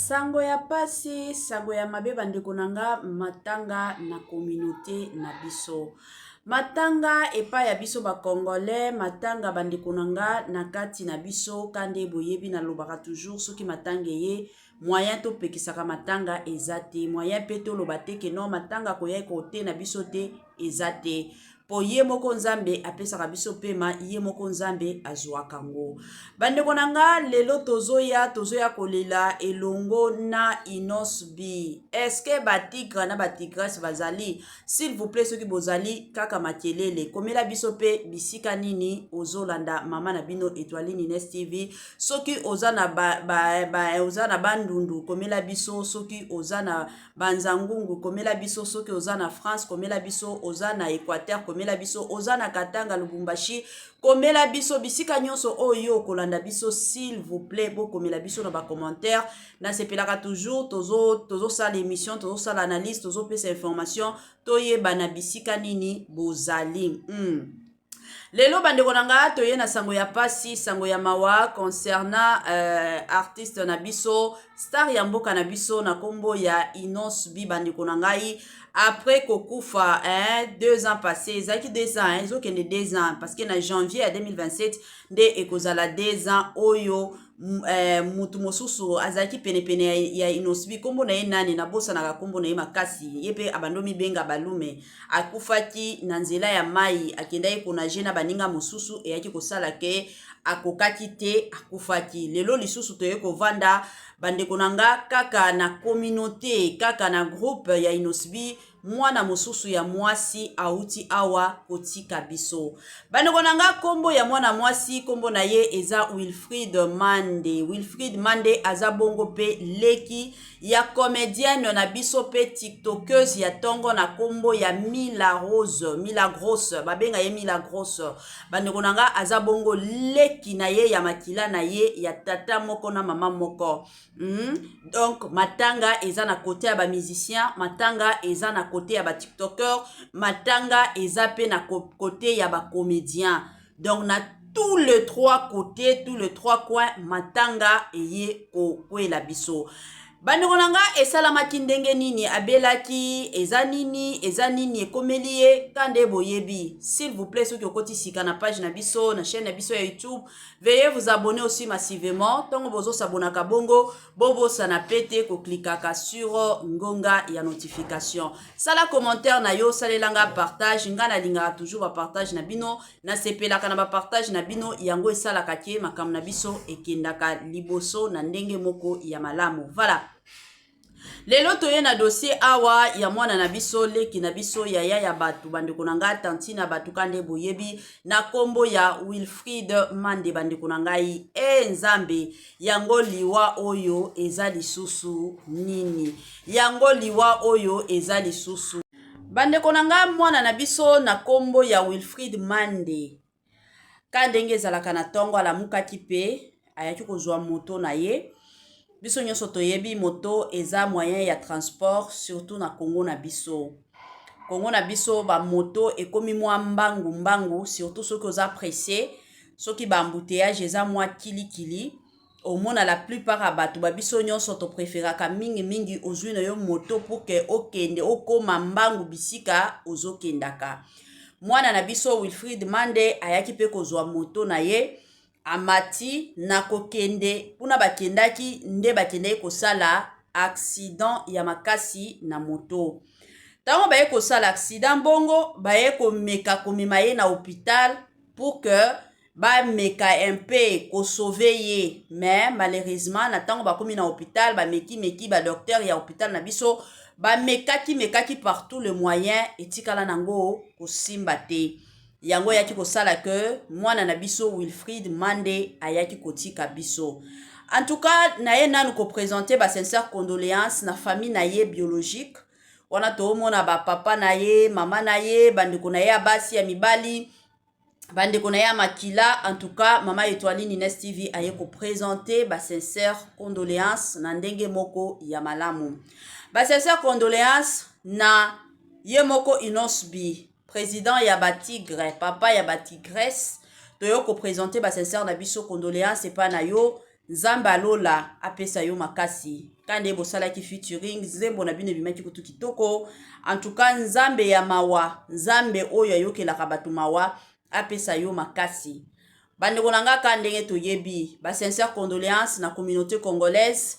Sango ya pasi, sango ya mabe bandeko na nga, matanga na communaute na biso. Matanga epai ya biso ba congolais, matanga bandeko na nga na kati na biso ka nde boyebi nalobaka toujours soki matanga eye moyen topekisaka matanga eza te, moyen pe toloba te ke non matanga koya kote na biso te eza te. Mpo ye moko Nzambe apesaka biso pema, ye moko Nzambe azuaka ngo. Bandeko na nga, lelo tozoya, tozoya kolela elongo na Innoss'B. Est-ce que ba tigre na ba tigresse bazali? S'il vous plaît, soki bozali kaka makelele, komela biso pe bisika nini ozolanda mama na bino Etoiline Ines TV. Soki oza na ba, ba, ba, oza na Bandundu, komela biso. Soki oza na Banza ngungu komela biso soki oza na France komela biso oza na Equateur komela biso oza na Katanga Lubumbashi komela biso bisika nyonso oyo okolanda biso s'il vous plaît bokomela biso na ba commentaire nasepelaka toujours tozo tozosala émission tozosala analyse tozopesa information toyebana bisika nini bozali. Lelo bandeko na nga toye na sango ya pasi, sango ya mawa concernant artiste na biso, star ya mboka na biso na kombo ya Innoss'B bandeko na ngai après kokufa hein, 2 ans passé ezalaki 2 ans hein, ezokende 2 ans parce que na janvier ya 2027 nde ekozala 2 ans oyo mutu mosusu azalaki penepene ya Innoss'B kombo na ye nani nabosanaka kombo na ye makasi ye mpe abando mibenga balume akufaki na nzela ya mai akendaki konager na baninga mosusu eyaki kosala ke akokaki te akufaki lelo lisusu toye kovanda bandeko na nga kaka na communauté kaka na groupe ya Innoss'B mwana mosusu ya mwasi auti awa kotika biso bandeko na nga kombo ya mwana mwasi kombo na ye eza Wilfried Mande. Wilfried Mande aza bongo mpe leki ya comédienne na biso mpe tiktokeuse ya ntongo na kombo ya Mila Rose, Mila Grosse babenga ye Mila Grosse bandeko na nga aza bongo leki na ye ya makila na ye ya tata moko na mama moko. Donc matanga eza na côté ya bamusicien, matanga eza na côté ya batiktoker, matanga eza mpe na côté ya bacomédien. Donc na tous les trois côtés, tous les trois coins, matanga eye kokwela biso. Bandeko na nga esalamaki ndenge nini abelaki eza nini eza nini ekomeli ye ka nde boyebi. S'il vous plaît soki okoti sika na page na biso na chaîne na biso ya YouTube, veuillez vous abonner aussi massivement. Ntango bozosabonaka bongo bobosana pe te koklikaka sur ngonga ya notification. Sala commentaire na yo, salelanga partage. Nga nalingaka toujours ba partage na bino, nasepelaka na ba partage na bino, yango esalaka ke makambo na biso ekendaka liboso na ndenge moko ya malamu. Voilà. Lelo toye na dossier awa ya mwana na biso leki na biso yaya ya bato bandeko na ngai tanti na bato ka nde boyebi na kombo ya Wilfried Mande bandeko na ngai e Nzambe yango liwa oyo eza lisusu nini yango liwa oyo eza lisusu bandeko na ngai mwana na biso na kombo ya Wilfried Mande ka ndenge ezalaka na ntongo alamukaki mpe ayaki kozwa moto na ye. Biso nyonso toyebi moto eza moyen ya transport surtout na Congo na biso. Congo na biso ba moto ekomi mwa mbangu mbangu surtout soki oza pressé, soki ba embouteillage eza mwa kilikili omona la plupart ya bato ba biso nyonso topréféraka mingimingi ozwi na yo moto pour que okende okoma mbangu bisika ozokendaka. Mwana na biso Wilfried Mande ayaki mpe kozwa moto na ye amati na kokende kuna bakendaki nde bakendaki kosala accident ya makasi na moto. Ntango baye kosala accident bongo baye komeka komema ye na hôpital pour que bameka un peu kosauver ye, mais malheureusement na ntango bakomi na hôpital bameki-meki ba docteur ya hôpital na biso bamekaki mekaki par tout le moyen etikala nango kosimba te. Yango eyaki kosala ke mwana na biso Wilfried Mande ayaki kotika biso. En tout cas na ye nanu koprésenter ba sincère condoléance na famille na ye biologique wana toomona ba papa na ye, mama na ye, bandeko na ye ya basi ya mibali, bandeko na ye ya makila. En tout cas mama Etoiline Ines TV aye koprésenter ba sincère condoléance na ndenge moko ya malamu. Ba sincère condoléance na ye moko Innoss'B, président ya batigre, papa ya batigresse. Toyo koprésenter ba sincère na biso condoléance epai na yo. Nzambe alola apesa yo makasi. Ka nde bosalaki featuring, nzembo na bino ebimaki kutu kitoko. En tout cas, Nzambe ya mawa, Nzambe oyo ayokelaka bato mawa, apesa yo makasi. Bandeko na nga, ka ndenge toyebi, ba sincère condoléance na communauté congolaise.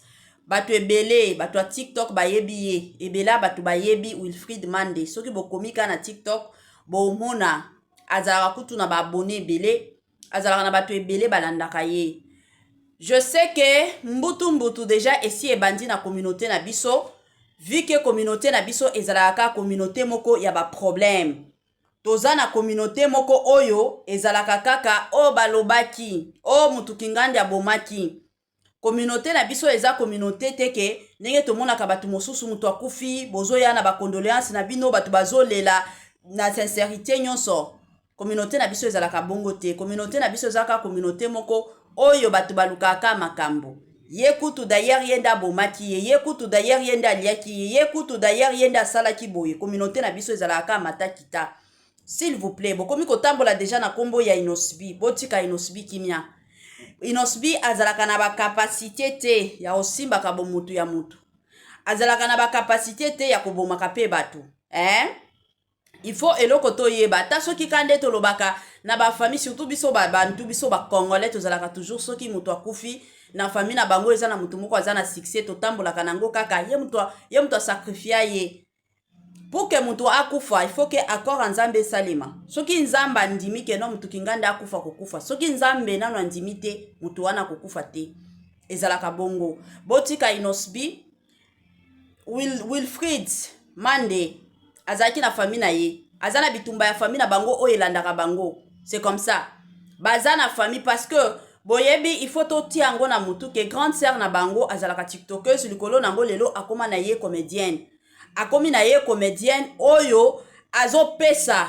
Bato ebele, bato ya TikTok bayebi ye ebele, bato bayebi Wilfried Mande. Soki bokomi ka na TikTok, bomona azalaka kutu na baabonnés ebele, azalaka na bato ebele balandaka ye. Je sais que mbutu mbutu déjà esi ebandi na communauté na biso, vu que communauté na biso ezalaka kaka communauté moko ya baproblème. Toza na communauté moko oyo ezalaka kaka oyo balobaki oyo mutu kingandi abomaki. Communauté na biso eza communauté te ke ndenge tomonaka bato mosusu, moto akufi, bozoya na bacondoléance na bino, bato bazolela na sincérité nyonso. Communauté na biso ezalaka bongo te. Communauté na biso ezalaka communauté moko oyo bato balukaka makambo. Ye kutu d'ailleurs, ye nde abomaki ye, ye kutu d'ailleurs, ye nde aliaki ye, ye kutu d'ailleurs, ye nde asalaki boye. Communauté na biso ezalaka matakita. S'il vous plaît, bokomi kotambola déjà na nkombo ya Innoss'B, botika Innoss'B kimia. Innoss'B azalaka na bacapacité te ya kosimbaka bomutu ya mutu, azalaka na bacapacité te ya kobomaka mpe bato, eh? Il faut eloko toyeba, ata soki ka nde tolobaka na bafamille, surtout biso bantu, biso bacongolais, tozalaka toujours, soki moto akufi na famille na bango, eza na motu moko aza na succès, totambolaka nango kaka ye moto, ye moto asacrifier ye. Pour que moto akufa, il faut que accord ya Nzambe esalema. Soki Nzambe andimi ke no motu kingandi akufa, kokufa. Soki Nzambe nano andimi te, motu wana akokufa te. Ezalaka bongo. Botika Innoss'B. Wilfried Mande azalaki na famille na ye, aza na bitumba ya famille na bango oyo elandaka bango. C'est comme ça, baza na famille, parce que boyebi, il faut totia yango na motu ke grande sœur na bango azalaka tiktokeuse. Likolo nango lelo akóma na ye comédienne, akomi na ye comédienne oyo azopesa,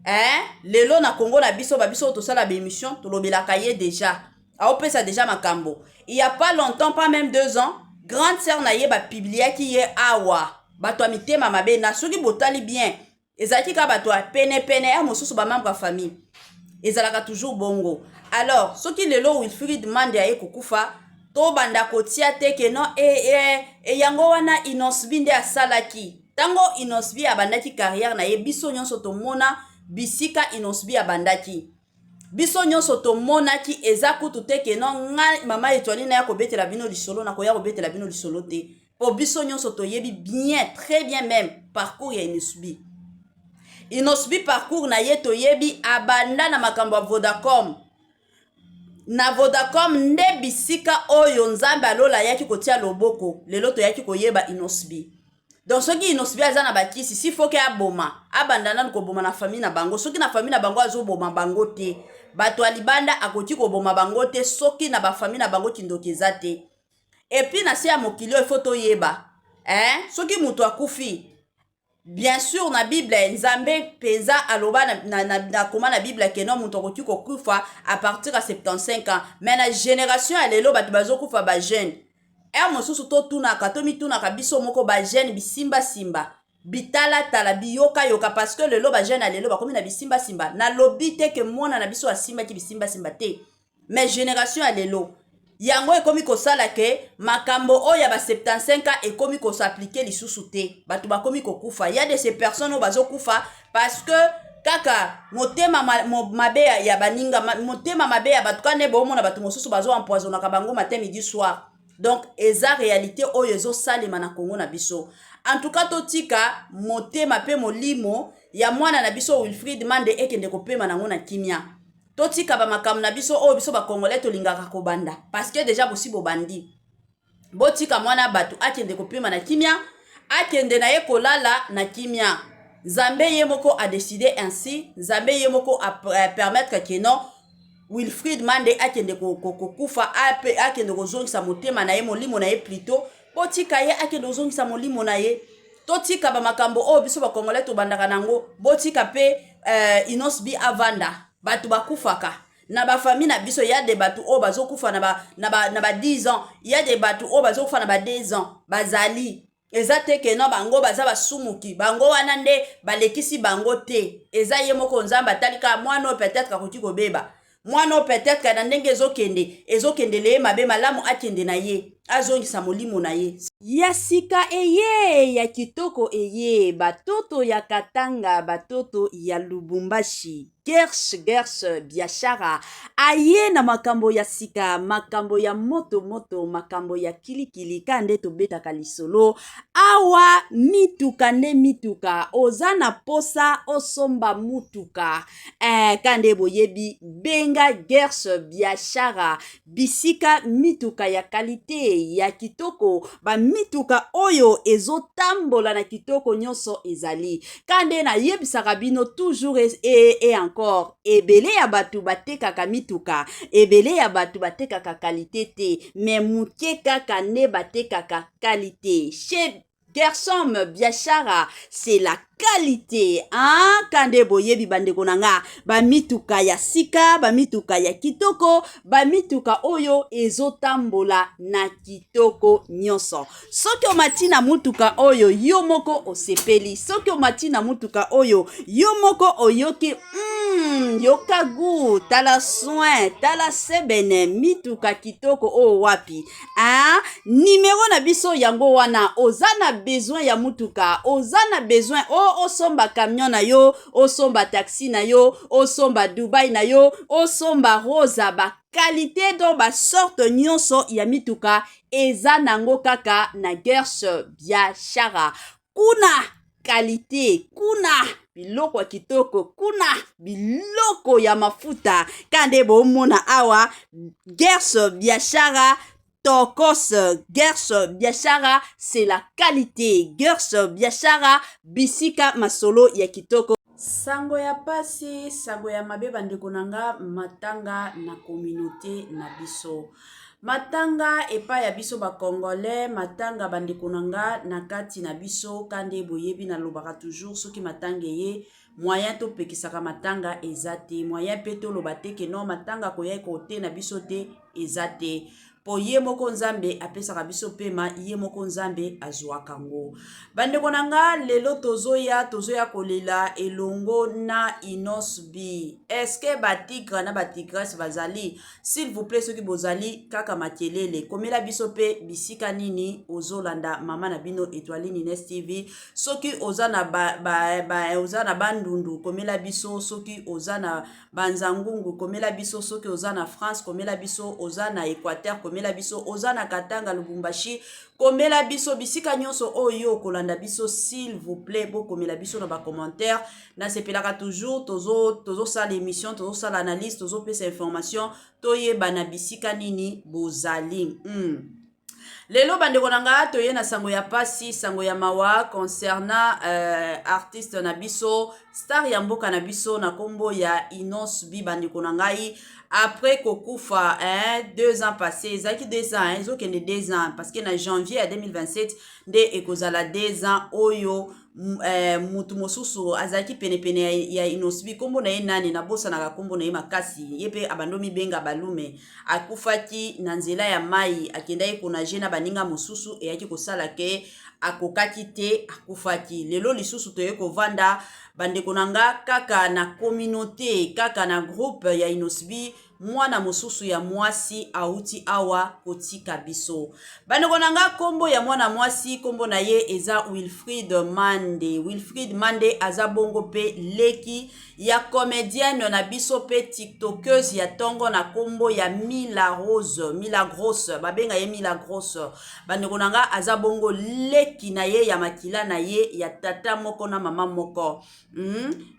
eh? Lelo na Kongo na biso, babiso oyo tosala baémission, tolobelaka ye déjà, aopesa déjà makambo. Il y a pas longtemps, pas même 2 ans, grande sœur na ye bapubliaki ye awa. Bato ya mitema mabe na soki botali bien, ezalaki kaka bato ya penepene ya mosusu, bamembre ya famille. Ezalaka toujours bongo. Alors soki lelo Wilfried Mande aye kokufa, tobanda kotia te ke non, e yango wana Innoss'B nde asalaki. Ntango Innoss'B abandaki carrière na ye, biso nyonso tomona bisika Innoss'B abandaki, biso nyonso tomonaki. Eza kutu te ke non, nga mama Etoile na ya kobetela bino lisolo, nakoya kobetela bino lisolo te, mpo biso nyonso toyebi bien, très bien même, parcours ya Innoss'B. Innoss'B, parcours na ye toyebi, abanda na makambo ya Vodacom. Na Vodacom nde bisika oyo Nzambe alola ayaki kotia loboko. Lelo toyaki koyeba Innoss'B. Donc soki Innoss'B aza na bakisi, si faut que aboma, abanda nanu koboma na famille na bango. Soki na famille na bango azoboma bango te, bato ya libanda akoki koboma bango te. Soki na bafamille na bango kindoki eza te. Et puis na se ya mokili oyo, il faut toyeba, eh? Soki moto akufi, bien sûr na Bible, Nzambe mpenza aloba na koma na Bible ke no, moto akoki kokufa à partir ya 75 ans. Mais na génération ya lelo, bato bazokufa bajeune. Heure mosusu totunaka, tomitunaka biso moko, bajeune bisimbasimba, bitalatala, biyokayoka, parce que lelo bajeune ya lelo bakomi na bisimbasimba. Nalobi te ke mwana na biso asimbaki bisimbasimba te, mais génération ya lelo yango ekomi kosala ke makambo oyo ya ba 75 ans ekomi kos'appliquer lisusu te. Bato bakomi kokufa, ya de ces personnes oyo bazokufa parce que kaka motema mabe ya baninga, motema mabe ya bato. Kaka nde boomona bato mosusu bazoempoisonnaka bango matin, midi, soir. Donc eza réalité oyo ezosalema na Kongo na biso. En tout cas, totika motema mpe molimo ya mwana na biso Wilfried Mande ekende kopema nango na kimia. Totika bamakambo na biso oyo biso bacongolais tolingaka kobanda, parce que déjà bosi bobandi. Botika mwana bato akende kopema na kimia, akende na ye kolala na kimia. Nzambe ye moko adécider ainsi, Nzambe ye moko apermettre ke non, Wilfried Mande akende kokufa, akende kozongisa motema na ye, molimo na ye plutôt. Botika ye akende kozongisa molimo na ye. Totika bamakambo oyo biso bacongolais tobandaka nango. Botika mpe Innoss'B avanda. Bato bakufaka na bafamille na biso, ya de bato oyo bazokufa na ba 10 ans, ya de bato oyo bazokufa na ba 2 ans bazali. Eza te ke no, bango baza basumuki, bango wana nde balekisi bango te. Eza ye moko Nzambe atali kaka mwana oyo, peut-être akoki kobeba, mwana oyo peut-être na ndenge ezokende, ezokendele ye mabe, malamu akende na ye, azongisa molimo na ye. Ya sika eye, ya kitoko eye, batoto ya Katanga, batoto ya Lubumbashi, Gersh Gersh Biashara aye na makambo ya sika, makambo ya moto moto, makambo ya kilikili, ka nde tobetaka lisolo awa. Mituka nde mituka, oza na posa osomba mutuka ka nde boyebi, benga Gersh Biashara, bisika mituka ya qualité, ya kitoko, bamituka oyo ezotambola na kitoko nyonso ezali. Ka nde nayebisaka bino toujours et encore, ebele ya bato batekaka mituka, ebele ya bato batekaka qualité te, mais moke kaka nde batekaka qualité. Chez Gersom Biashara, c'est la qualité, hein? Kande boyebi, bandeko na nga, bamituka ya sika, bamituka ya kitoko, bamituka oyo ezotambola na kitoko nyonso. Soki omati na mutuka oyo, yo moko osepeli. Soki omati na mutuka oyo, yo moko oyoki yoka gu, tala soin, tala sebene, mituka kitoko oyo wapi, hein? Nimero na biso yango wana. Oza na besoin ya mutuka, oza na besoin o osomba camion na yo, osomba taxi na yo, osomba Dubai na yo, osomba Rosa, baqualité, donc basorte nyonso ya mituka eza nango kaka na Gersh Biashara. Kuna qualité, kuna biloko ya kitoko, kuna biloko ya mafuta. Ka nde bomona awa, Gersh Biashara tokos. Gersh Biashara, c'est la qualité. Gersh Biashara, bisika masolo ya kitoko. Sango ya pasi, sango ya mabe, bandeko na nga, matanga na communauté na biso, matanga epai ya biso bacongolais, matanga, bandeko na nga, na kati na biso. Ka nde boyebi, nalobaka toujours, soki matanga eye, moyen topekisaka matanga eza te, moyen mpe toloba te ke non, matanga koya kote na biso te, eza te, mpo ye moko Nzambe apesaka biso pema, ye moko Nzambe azwaka ngo. Bandeko na nga, lelo tozoya kolela elongo na Innoss'B. Est-ce batigre na batigresse bazali? S'il vous plaît, soki bozali kaka makelele, komela biso mpe bisika nini ozolanda mama na bino Etoile Nines TV. Soki oza na ba, ba, ba, oza na Bandundu, komela biso. Soki oza na Banzangungu, komela biso. Soki oza na France, komela biso. Oza na Équateur, komela biso. Oza na Katanga, Lubumbashi, komela biso. Bisika nyonso oyo okolanda biso, s'il vous plaît, bokomela biso na bacommentaire. Nasepelaka toujours, tozosala tozo émission, tozosala analyse, tozopesa information, toyeba na bisika nini bozali. Lelo, bandeko na nga, toye na sango ya pasi, sango ya mawa concernant artiste na biso, star ya mboka na biso na nkombo ya Innoss'B. Bandeko na ngai, après kokufa, hein, 2 ans passé, ezalaki 2 ans, hein, ezokende 2 ans, parce que na janvier ya 2027 nde ekozala 2 ans oyo mutu mosusu azalaki penepene ya Innoss'B. Nkombo na ye nani? Nabosanaka nkombo na ye makasi. Ye mpe abandi omibenga Balume. Akufaki na nzela ya mai, akendaki konager na baninga mosusu, eyaki kosala ke akokaki te, akufaki. Lelo lisusu toye kovanda, bandeko na nga, kaka na communauté, kaka na groupe ya Innoss'B, mwana mosusu ya mwasi auti awa kotika biso. Bandeko na nga, nkombo ya mwana mwasi, nkombo na ye eza Wilfrid Mande. Wilfrid Mande aza bongo mpe leki ya comédienne na biso mpe tiktokeuse ya ntongo na nkombo ya Mila Rose, Mila Grosse, babenga ye Mila Grosse. Bandeko na nga, aza bongo leki na ye ya makila na ye, ya tata moko na mama moko.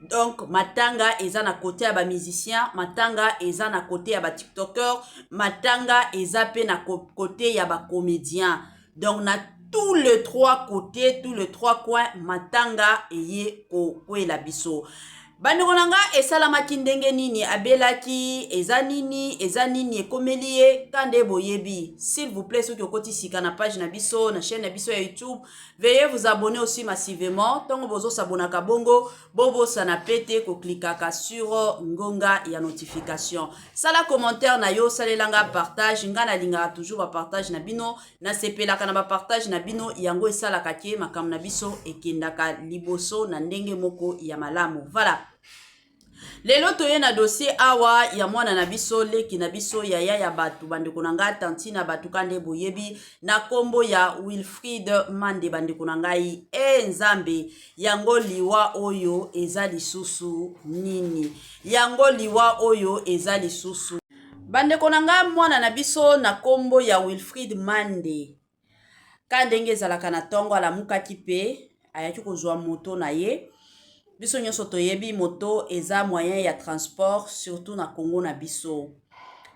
Donc matanga eza na côté ya bamusicien, matanga eza na côté ya batiktoker, matanga eza mpe na côté ya bacomédien. Donc na tous les trois côtés, tous les trois coins, matanga eye kokwela biso. Bandeko na nga, esalamaki ndenge nini? Abelaki? Eza nini? Eza nini ekomeli ye? Ka nde boyebi, s'il vous plaît, soki okoti sika na page na biso, na chaîne na biso ya YouTube, veuillez vous abonner aussi massivement. Ntongo bozosabonaka bongo, bobosana pe te koklikaka sur ngonga ya notification. Sala commentaire na yo, salelanga partage. Nga nalingaka toujours bapartage na bino, nasepelaka na bapartage na bino. Yango esalaka ke makambo na biso ekendaka liboso na ndenge moko ya malamu. Voilà. Lelo toye na dossier awa ya mwana na biso, leki na biso, yaya ya bato, bandeko na ngai, tanti na bato, ka nde boyebi na nkombo ya Wilfried Mande. Bandeko na ngai, e Nzambe, yango liwa oyo eza lisusu nini? Yango liwa oyo eza lisusu. Bandeko na ngai, mwana na biso na nkombo ya Wilfried Mande, ka ndenge ezalaka na ntongo, alamukaki mpe ayaki kozwa moto na ye. Biso nyonso toyebi moto eza moyen ya transport, surtout na Kongo na biso.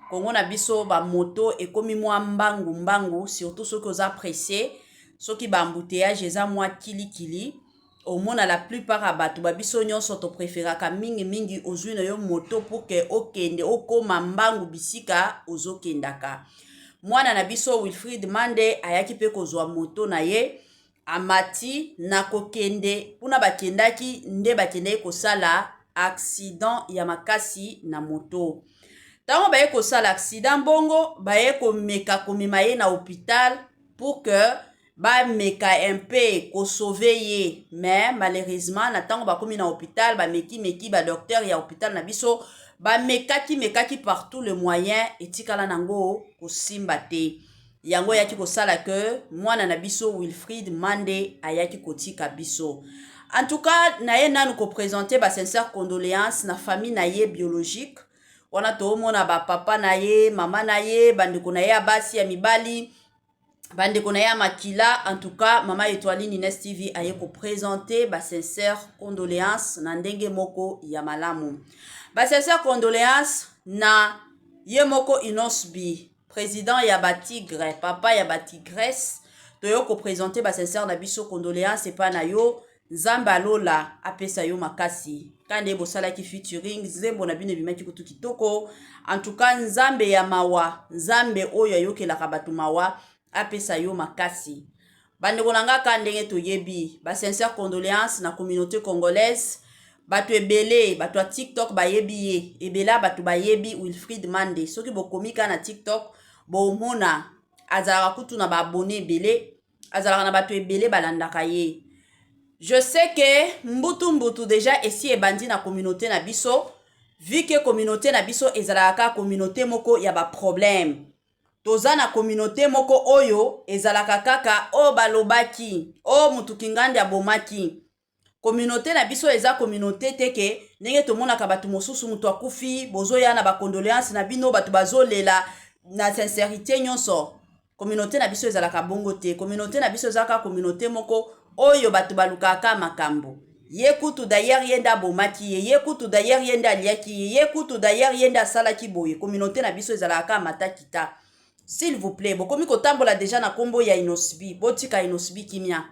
Kongo na biso, bamoto ekomi mwa mbangu mbangu, surtout soki oza pressé, soki baembouteillage eza mwa kilikili. Omona la plupart ya bato babiso nyonso topréféraka mingimingi ozwi na yo moto pour que okende, okóma mbangu bisika ozokendaka. Mwana na biso Wilfried Mande ayaki mpe kozwa moto na ye, amati na kokende kuna. Bakendaki nde bakendaki kosala accident ya makasi na moto. Ntango baye kosala accident bongo, baye komeka komema ye na hôpital pour que bameka un peu kosauver ye, mais malheureusement, na ntango bakomi na hôpital, bamekimeki, badocteur ya hôpital na biso bamekaki mekaki par tout le moyen, etikala nango kosimba te. Yango ayaki kosala ke mwana na biso Wilfried Mande ayaki kotika biso. En tout cas, na ye nanu koprésenter basincère condoléance na famille na ye biologique wana. Toomona bapapa na ye, mama na ye, bandeko na ye ya basi, ya mibali, bandeko na ye ya makila. En tout cas, Mama Etoiline Ines TV aye koprésenter basincère condoléance na ndenge moko ya malamu, basincère condoléance na ye moko Innoss'B, président ya batigre, papa ya batigresse. Toyo koprésenter basincère na biso condoléance epai na yo. Nzambe alola apesa yo makasi. Ka nde bosalaki featuring, nzembo na bino ebimaki kutu kitoko. En tout cas, Nzambe ya mawa, Nzambe oyo ayokelaka bato mawa, apesa yo makasi. Bandeko na nga, ka ndenge toyebi, basincère condoléance na communauté congolaise. Bato ebele, bato ya TikTok bayebi ye, ebele ya bato bayebi Wilfried Mande. Soki bokomi kaka na TikTok, bomona azalaka kutu na baabonnés ebele, azalaka na bato ebele balandaka ye. Je sais que mbutu mbutu déjà esi ebandi na communauté na biso, vu que communauté na biso ezalaka kaka communauté moko ya baproblème. Toza na communauté moko oyo ezalaka kaka oyo balobaki oyo mutu kingandi abomaki. Communauté na biso eza communauté te ke ndenge tomonaka bato mosusu, moto akufi, bozoya na bacondoléance na bino, bato bazolela na sincérité nyonso. Communauté na biso ezalaka bongo te. Communauté na biso ezalaka communauté moko oyo bato balukaka makambo. Ye kutu d'ailleurs, ye nde abomaki ye, ye kutu d'ailleurs, ye nde aliaki ye, ye kutu d'ailleurs, ye nde asalaki boye. Communauté na biso ezalaka kaka matakita. S'il vous plaît, bokomi kotambola déjà na nkombo ya Innoss'B, botika Innoss'B kimia.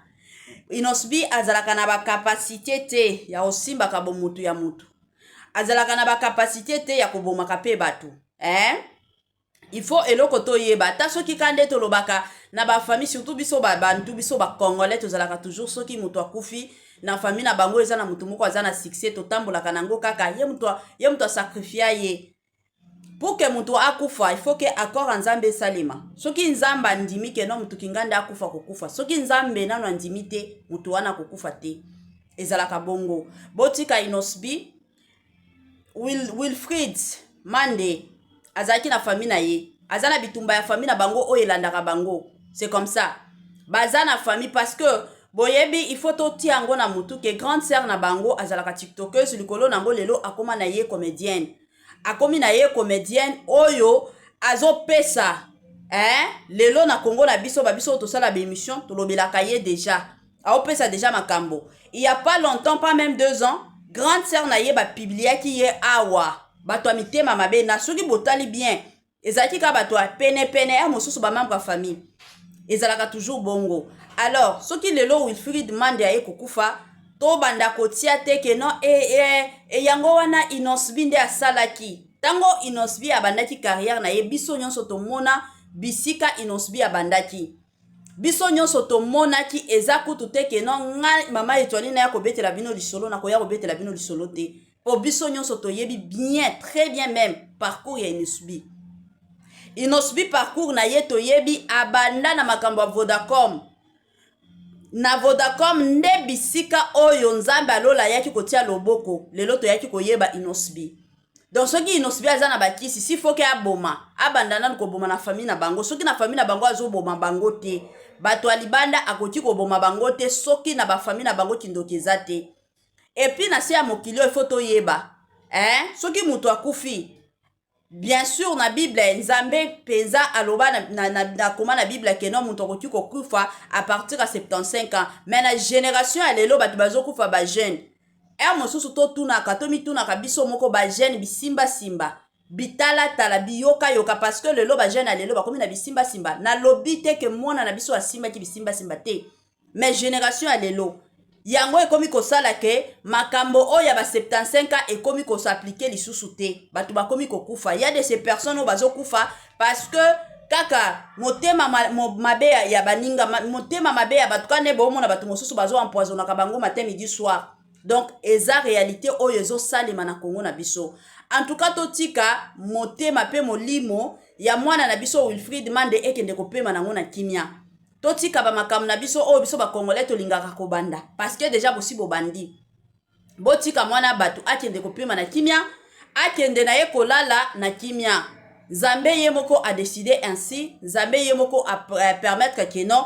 Innoss'B azalaka na bacapacité te ya kosimbaka bomutu ya mutu, azalaka na bacapacité te ya kobomaka mpe bato, eh? Il faut eloko toyeba, ata soki ka nde tolobaka na bafamille, surtout biso bantu, biso bacongolais, tozalaka toujours, soki moto akufi na famille na bango, eza na motu moko aza na succès, totambolaka nango kaka ye moto, ye moto asacrifier ye. Pour que moto akufa, il faut que accord ya Nzambe esalema. Soki Nzambe andimi que no motu kingandi akufa, kokufa. Soki Nzambe nano andimi te, motu wana akokufa te. Ezalaka bongo. Botika Innoss'B. Wilfried Mande azalaki na famille na ye, aza na bitumba ya famille na bango oyo elandaka bango. C'est comme ça, baza na famille, parce que boyebi, il faut totia yango na motu que grande sœur na bango azalaka tiktokeuse. Likolo nango, lelo akóma na ye comédienne, akomi na ye comédienne oyo azopesa, eh? Lelo na Kongo na biso, babiso oyo tosala baémission, tolobelaka ye déjà, aopesa déjà makambo. Il y a pas longtemps, pas même 2 ans, grande sœur na ye bapubliaki ye awa. Bato ya mitema mabe na soki botali bien, ezalaki kaka bato ya penepene ya mosusu, bamembre ya famille. Ezalaka toujours bongo. Alors soki lelo Wilfried Mande aye kokufa, tobanda kotia te que non, e yango wana Innoss'B nde asalaki. Ntango Innoss'B abandaki carrière na ye, biso nyonso tomona bisika Innoss'B abandaki, biso nyonso tomonaki. Eza kutu te que non, nga Mama Etoile na ya kobetela bino lisolo, nakoya kobetela bino lisolo te, mpo biso nyonso toyebi bien, très bien même, parcours ya Innoss'B. Innoss'B, parcours na ye toyebi, abanda na makambo ya Vodacom. Na Vodacom nde bisika oyo Nzambe ya lola ayaki kotia loboko, lelo toyaki koyeba Innoss'B. Donc soki Innoss'B aza na bakisi, si faut que aboma, abanda nanu koboma na famille na bango. Soki na famille na bango azoboma bango te, bato ya libanda akoki koboma bango te soki na ba famille na bango kindoki eza te. Et puis na se ya mokili oyo il faut toyeba, hein, soki moto akufi, bien sûr na Bible Nzambe penza aloba na, na, na, na koma na Bible que non, moto akoki kokufa à partir ya 75 ans, mais na génération ya lelo bato bazokufa ba jeune. Heure mosusu totunaka, tomitunaka biso moko, ba jeune bisimbasimba, bitalatala, biyokayoka, parce que lelo ba jeune ya lelo bakomi na bisimbasimba. Nalobi te ke mwana na biso asimbaki bisimbasimba te, mais génération ya lelo yango ekomi kosala ke makambo oyo ya ba 75 ans ekomi kos'appliquer lisusu te. Bato bakomi kokufa, ya de ces personnes oyo bazokufa parce que kaka motema mabe ya baninga, motema mabe ya bato. Kane bomona bato mosusu bazo empoisonnaka bango matin, midi, soir. Donc eza réalité oyo ezosalema na Kongo na biso. En tout cas totika motema mpe molimo ya mwana na biso Wilfried Mande ekende kopema nango na kimia. Totika bamakambo na biso oyo biso bakongolais tolingaka kobanda, parce que déjà bosi bobandi. Botika mwana bato akende kopema na kimia, akende na ye kolala na kimia. Nzambe ye moko a décidé ainsi, Nzambe ye moko a permettre que non,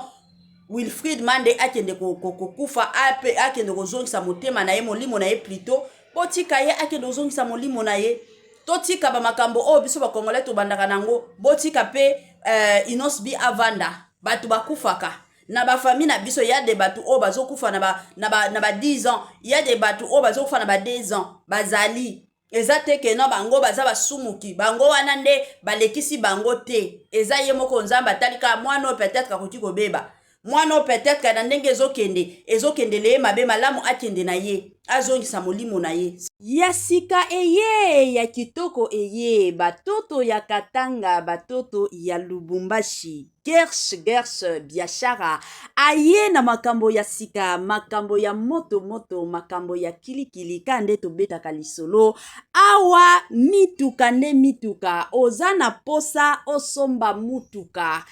Wilfried Mande akende kokufa, akende kozongisa motema na ye, molimo na ye plutôt. Botika ye akende kozongisa molimo na ye. Totika bamakambo oyo biso bakongolais tobandaka nango. Botika mpe Innoss'B avanda. Bato bakufaka na bafamille na biso, ya de bato oyo bazokufa na ba 10 ans, ya de bato oyo bazokufa na ba 2 ans bazali. Eza te ke no bango baza basumuki, bango wana nde balekisi bango te. Eza ye moko Nzambe atali kaka mwana oyo peut-être akoki kobeba, mwana oyo peut-être na ndenge ezokende, ezokendele ye mabe, malamu akende na ye, azongisa molimo na ye. Ya sika eye, ya kitoko eye, batoto ya Katanga, batoto ya Lubumbashi, Gers Gers Biashara aye na makambo ya sika, makambo ya moto moto, makambo ya kilikili. Ka nde tobetaka lisolo awa, mituka nde mituka. Oza na posa osomba mutuka,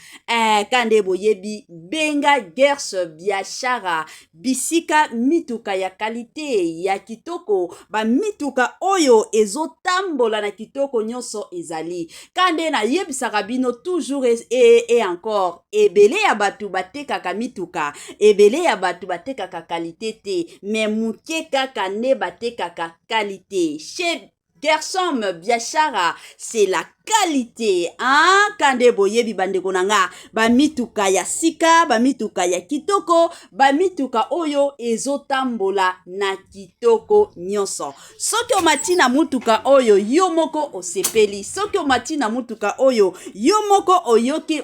ka nde boyebi, benga Gers Biashara, bisika mituka ya qualité, ya kitoko, bamituka oyo ezotambola na kitoko nyonso ezali. Ka nde nayebisaka bino toujours et encore, ebele ya bato batekaka mituka, ebele ya bato batekaka qualité te, mais moke kaka nde batekaka qualité. Chez Gersom Biashara, c'est la qualité, hein? Kande boyebi, bandeko na nga, bamituka ya sika, bamituka ya kitoko, bamituka oyo ezotambola na kitoko nyonso. Soki omati na mutuka oyo, yo moko osepeli. Soki omati na mutuka oyo, yo moko oyoki,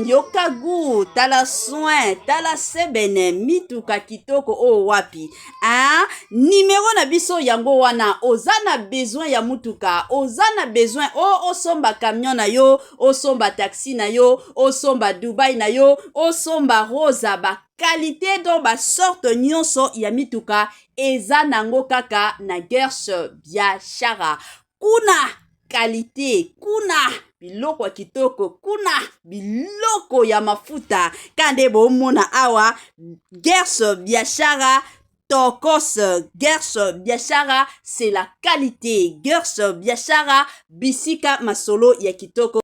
yoka gu, tala soin, tala sebene, mituka kitoko oyo wapi, hein? Nimero na biso yango wana. Oza na besoin ya mutuka, oza na besoin o osomba camion na yo, osomba taxi na yo, osomba Dubai na yo, osomba Rosa, baqualité, donc basorte nyonso ya mituka eza nango kaka na Gers Biashara. Kuna qualité, kuna biloko ya kitoko, kuna biloko ya mafuta. Ka nde bomona awa, Gers Biashara tokos. Gers Biashara, c'est la qualité. Gers Biashara, bisika masolo ya kitoko.